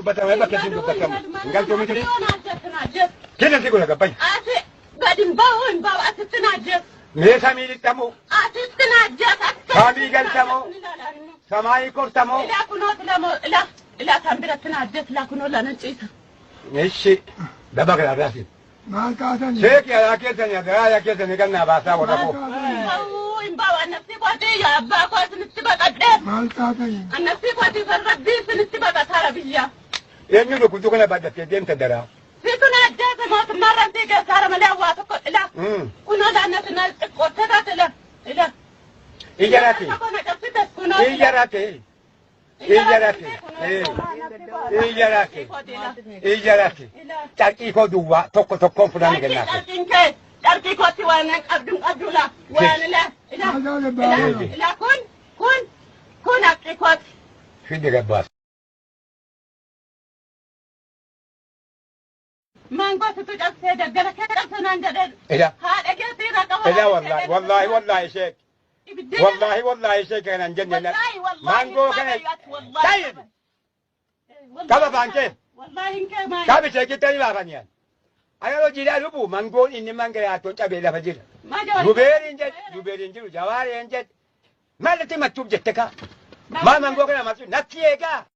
Dubbatama bakka isin dubbatamu. Hin galtuu miti. Keessa si godha gabbayi. Mee samii lixxamoo? Samii galtamoo? Samaayii kortamoo? Ishi daba kana irraa siin. Maal taatanii? Sheeki alaa keessanii adaraa alaa keessanii kan naa baasaa warra koo. Maal taatanii? Eenyu dhukkubtuu kana baadhattee deemta daraa? Ija rate. Ija rate. Ija rate. Ija rate. Ija rate. Carqii koo duwwaa tokko tokkoon fuudhaan kennaa. Carqii kootti waan qabdu qabdu la waan la ila ila ila kun kun kun haqqi kooti. Fidde gabbaas. Maangoo situ cabsee daggala kee cabse naan jedheen. Ila. Haadha keetii irraa qaba. Ila wallahi wallahi wallahi sheek. Wallahi wallahi sheek kana hin jenne. Wallahi wallahi Maangoo kana. Tayyib. Qaba baankee. Wallahi hin kee maal. Qabi sheekitti ni baafaniyan. Ayaroo jiidhaa lubu mangoon inni mangalaatoon cabee lafa jira. Zubeeriin jedhe Zubeeriin jiru Jawaariin jedhe. Maalitti mattuuf jette kaa? Maal mangoo kana mattu natti eegaa?